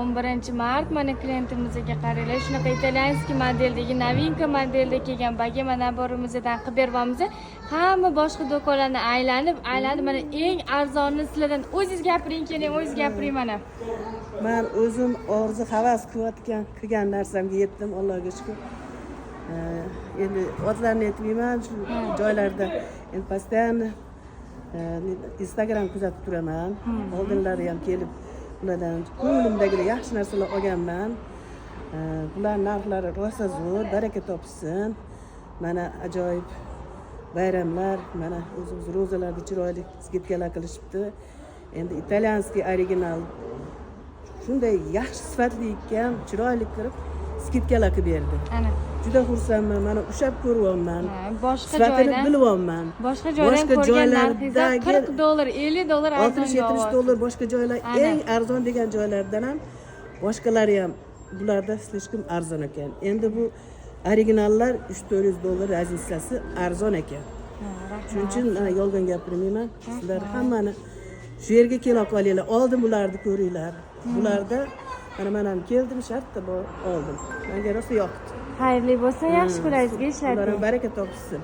11-mart. Mana, klientimizga qaranglar, shunaqa итальянский modeldagi, новинка modelda kelgan богема набор imizdan qilib beryapmiz. Hamma boshqa do'konlarni aylanib aylanib, mana, eng arzonini sizlardan o'zingiz gapiring, keling, o'zingiz gapiring, mana. Man o'zim orzu havas qilayotgan qilgan narsamga yetdim, Allohga shukur. Endi otlarni aytmayman, shu joylarda endi постоянно Instagram kuzatib turaman. Oldinlari ham kelib, ulardan ko'nglimdagidek yaxshi narsalar olganman. Bular narxlari rosa zo'r, baraka topishsin. Mana, ajoyib bayramlar, mana, o'zimiz ro'zalarga chiroyli скидка lar qilishibdi. Endi итальянский original shunday yaxshi sifatli ekan, chiroyli qilib скидка lar qilib berdi. Ana. Juda xursandman, mana, ushlab ko'ryapman. Ha, boshqa Sifatini joydan bilyapman. Boshqa joydan Boshqa ko'rgan narxingizdan joylardagi 40 dollar, 50 dollar 60 70 arzon. dollar boshqa joylar. Ana. Eng arzon degan joylardan ham boshqalari ham bularda слишком arzon ekan. Endi bu originallar 300-400 dollar разница si, arzon ekan. Shuning uchun, mana, yolg'on gapirmayman, sizlar hammani shu yerga kela qolinglar, oldin bularni ko'ringlar. Bularda, mana, man ham keldim, shartta oldim, manga rosa yoqdi. Xayrli bo'lsin, yaxshi kunlaringizga Ular ham ishlating. baraka topishsin.